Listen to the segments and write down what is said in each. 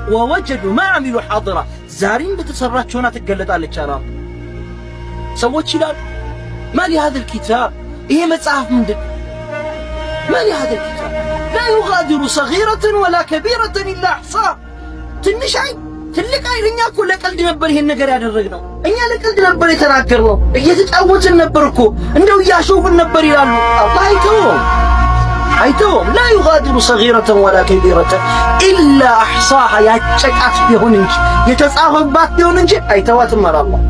ووجدوا ما عملوا حاضرا ዛሬ እንደተሰራች ሆና ትገለጣለች አለ። ሰዎች ይላሉ ما لهذا الكتاب ይሄ መጽሐፍ ምንድን ما لهذا الكتاب لا يغادر صغيرة ولا كبيرة إلا أحصاها ትንሽ አይል ትልቅ አይል። እኛ እኮ ለቀልድ ነበር ይሄን ነገር ያደረግነው። እኛ ለቀልድ ነበር የተናገርነው። እየተጫወትን ነበር እኮ እንደው እያሾፍን ነበር ይላሉ። አላህ አይተውም አይተውም። لا يغادر صغيرة ولا كبيرة إلا أحصاها ያጨቃት ቢሆን እንጂ የተጻፈባት ቢሆን እንጂ አይተዋትም አለ አላህ።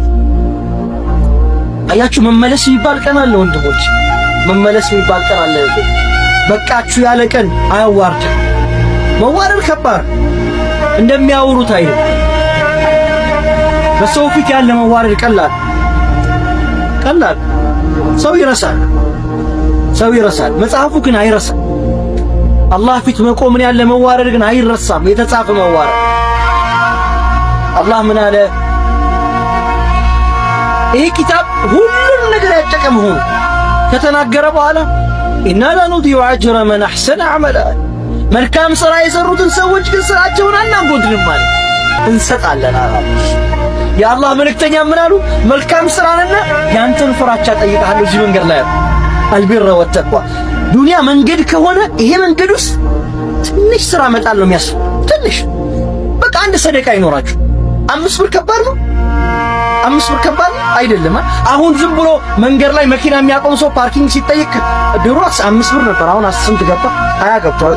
አያችሁ መመለስ የሚባል ቀን አለ ወንድሞች፣ መመለስ የሚባል ቀን አለ። በቃችሁ ያለ ቀን አያዋርድም። መዋረድ ከባድ እንደሚያወሩት አይደል። በሰው ፊት ያለ መዋረድ ቀላል ቀላል። ሰው ይረሳል፣ ሰው ይረሳል። መጽሐፉ ግን አይረሳም። አላህ ፊት መቆምን ያለ መዋረድ ግን አይረሳም። የተጻፈ መዋረድ። አላህ ምን አለ? ይህ ኪታብ ሁሉንም ነገር ያጨቀ መሆኑ ከተናገረ በኋላ إنا لا نضيع أجر من أحسن عملا መልካም ሥራ የሰሩትን ሰዎች ግን ስራቸውን አናጎድልም ማለት እንሰጣለን አለ። የአላህ መልእክተኛ ምን አሉ? መልካም ስራንና ያንተን ፍራቻ ጠይቀሃለሁ እዚህ መንገድ ላይ البر والتقوى። ዱንያ መንገድ ከሆነ ይሄ መንገድ ውስጥ ትንሽ ስራ መጣል ነው የሚያስፈልግ። ትንሽ በቃ አንድ ሰደቃ ይኖራችሁ። 5 ብር ከባድ ነው። 5 ብር ከባድ ነው አይደለም። አሁን ዝም ብሎ መንገድ ላይ መኪና የሚያቆም ሰው parking ሲጠይቅ ድሮ 5 ብር ነበር። አሁን ስንት ገባ? 20 ገብቷል።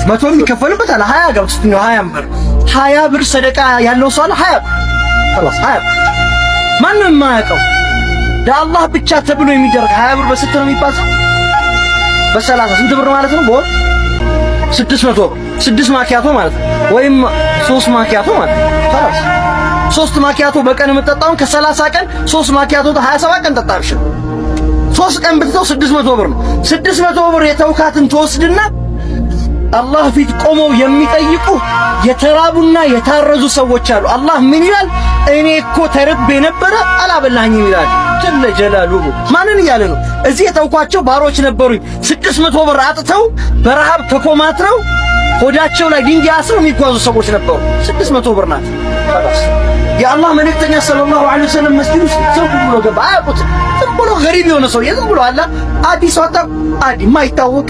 100 የሚከፈልበት አለ። 20 ገብቶ ነው 20 ብር፣ 20 ብር ሰደቃ ያለው ሰው አለ። 20 ብር خلاص 20 ብር ማንም የማያውቀው ለአላህ ብቻ ተብሎ የሚደረግ 20 ብር በስንት ነው የሚባዛው? በ30 ስንት ብር ማለት ነው? በወር 600 ብር፣ ስድስት ማኪያቶ ማለት ነው፣ ወይም ሶስት ማኪያቶ ማለት ነው። خلاص ሶስት ማኪያቶ በቀን የምጠጣውን ከ30 ቀን ሶስት ማኪያቶ 27 ቀን ጠጣብሽ። 3 ቀን ብትተው 600 ብር ነው። 600 ብር የተውካትን ትወስድና አላህ ፊት ቆመው የሚጠይቁ የተራቡና የታረዙ ሰዎች አሉ። አላህ ምን ይላል? እኔ እኮ ተርቤ ነበረ አላበላኸኝም ይላል። جل جلاله ማንን እያለ ነው? እዚህ የተውኳቸው ባሮች ነበሩኝ። 600 ብር አጥተው በረሃብ ተኮማትረው ሆዳቸው ላይ ድንጋይ አስረው የሚጓዙ ሰዎች ነበሩ። 600 ብር ናት። የአላህ መልእክተኛ صلى الله عليه وسلم መስጊድ ውስጥ ሰው ብሎ ገባ። አያውቁትም። ዝም ብሎ ገሪብ የሆነ ሰው ዝም ብሎ አለ አዲስ ወጣ አዲ የማይታወቅ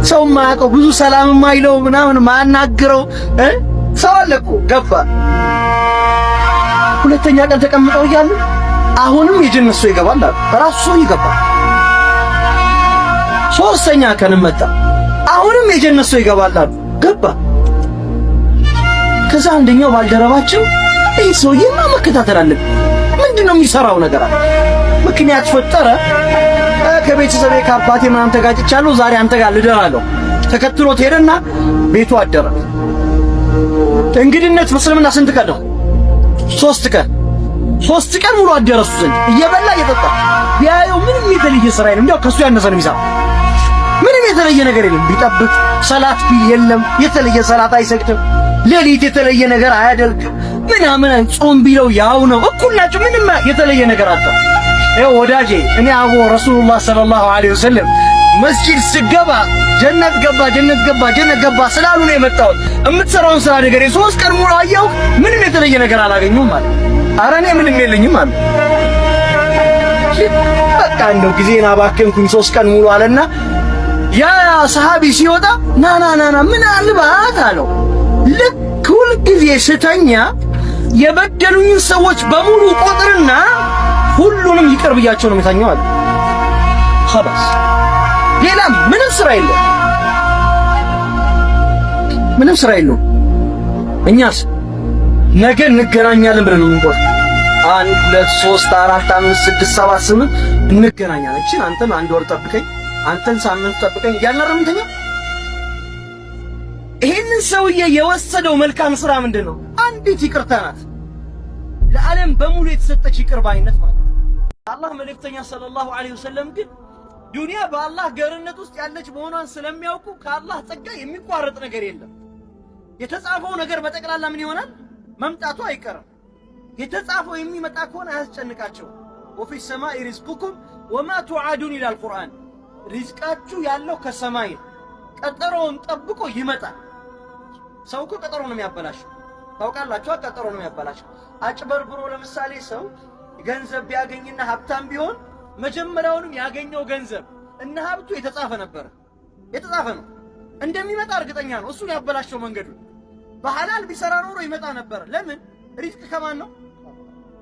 ሰው የማያውቀው ብዙ ሰላም የማይለው ምናምን ማያናግረው ሰው አለ እኮ ገባ። ሁለተኛ ቀን ተቀምጠው እያሉ አሁንም የጀነት ሰው ይገባል አሉ። ራሱ ሰው ይገባል። ሶስተኛ ቀን መጣ። አሁንም የጀነት ሰው ይገባል አሉ። ገባ። ከዛ አንደኛው ባልደረባቸው ይህ ሰውዬማ መከታተል አለብን፣ ምንድን ነው የሚሰራው ነገር አለ። ምክንያት ፈጠረ። ከቤተሰቤ ከአባቴ ምናምን ተጋጭቻለሁ፣ ዛሬ አንተ ጋር ልደር አለው። ተከትሎት ሄደና ቤቱ አደረ። እንግድነት በእስልምና ስንት ቀን ነው? 3 ቀን። 3 ቀን ሙሉ አደረ እሱ ዘንድ እየበላ እየጠጣ። ቢያየው ምንም የተለየ ስራ የለም። እንዲያው ከሱ ያነሰ ነው የሚሰራው። ምንም የተለየ ነገር የለም። ቢጠብቅ ሰላት ቢል የለም፣ የተለየ ሰላት አይሰግድም። ሌሊት የተለየ ነገር አያደርግም። ምናምን ጾም ቢለው ያው ነው፣ እኩል ናቸው። ምንም የተለየ ነገር አጣ። ይኸው ወዳጄ እኔ አቦ رسول الله صلى الله عليه وسلم መስጂድ ስገባ ጀነት ገባ፣ ጀነት ገባ፣ ጀነት ገባ ስላሉ ነው የመጣሁት። የምትሰራውን ስራ ነገር 3 ቀን ሙሉ አየሁ፣ ምንም የተለየ ነገር አላገኙም ማለት። ኧረ እኔ ምንም የለኝም አለ። በቃ እንደው ጊዜን አባከንኩኝ 3 ቀን ሙሉ አለና ያ ሰሃቢ ሲወጣ ና ና ና ና ምናልባት አለው ልክ ሁልጊዜ ስተኛ የበደሉኝን ሰዎች በሙሉ ቆጥርና ሁሉንም ይቅር ብያቸው ነው የምተኛው አለ። خلاص ሌላ ምንም ስራ የለም፣ ምንም ስራ የለውም። እኛስ ነገ እንገናኛለን ብለን ነው የምንቆጥረው። አንድ፣ ሁለት፣ ሶስት፣ አራት፣ አምስት፣ ስድስት፣ ሰባት፣ ስምንት እንገናኛለን። እቺን አንተን አንድ ወር ጠብቀኝ፣ አንተን ሳምንት ጠብቀኝ እያልን አይደል የምንተኛው? ይሄንን ሰውዬ የወሰደው መልካም ስራ ምንድን ነው? አንዲት ይቅርታ ናት። ለዓለም በሙሉ የተሰጠች ይቅር ባይነት ማለት ነው። አላህ መልእክተኛ صلى الله عليه وسلم ግን ዱንያ በአላህ ገርነት ውስጥ ያለች መሆኗን ስለሚያውቁ ከአላህ ጸጋ የሚቋረጥ ነገር የለም። የተጻፈው ነገር በጠቅላላ ምን ይሆናል? መምጣቱ አይቀርም። የተጻፈው የሚመጣ ከሆነ አያስጨንቃቸው። وفي السماء رزقكم وما توعدون ይላል ቁርአን። ሪዝቃችሁ ያለው ከሰማይ ነው። ቀጠሮውን ጠብቆ ይመጣል። ሰው እኮ ቀጠሮ ነው የሚያበላሸው። ታውቃላችሁ፣ ቀጠሮ ነው የሚያበላሸው። አጭበርብሮ ለምሳሌ ሰው ገንዘብ ቢያገኝና ሀብታም ቢሆን መጀመሪያውንም ያገኘው ገንዘብ እና ሀብቱ የተጻፈ ነበረ፣ የተጻፈ ነው፣ እንደሚመጣ እርግጠኛ ነው። እሱን ያበላሸው መንገዱ። በሐላል ቢሰራ ኖሮ ይመጣ ነበር። ለምን? ሪዝቅ ከማን ነው?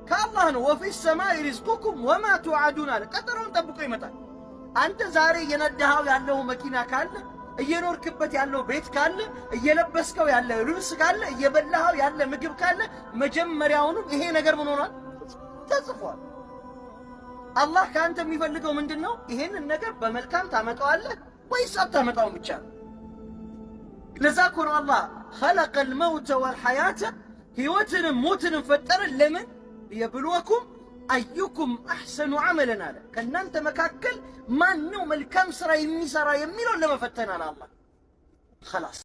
ከአላህ ነው። وفي السماء رزقكم وما توعدون አለ። ቀጠሮውን ጠብቆ ይመጣል። አንተ ዛሬ እየነዳኸው ያለው መኪና ካለ፣ እየኖርክበት ያለው ቤት ካለ፣ እየለበስከው ያለ ልብስ ካለ፣ እየበላኸው ያለ ምግብ ካለ መጀመሪያውንም ይሄ ነገር ምን ሆኗል? ተጽፏል። አላህ ከአንተ የሚፈልገው ምንድን ነው? ይሄንን ነገር በመልካም ታመጣዋለህ ወይስ አታመጣውም ብቻ ነው። ለዛ እኮ ነው አላህ خلق الموت والحياة፣ ህይወትንም ሞትንም ፈጠረ። ለምን? ليبلوكم أيكم أحسن عملا አለ። ከእናንተ መካከል ማን ነው መልካም ስራ የሚሰራ የሚለውን ለመፈተን አለ አላህ። خلاص።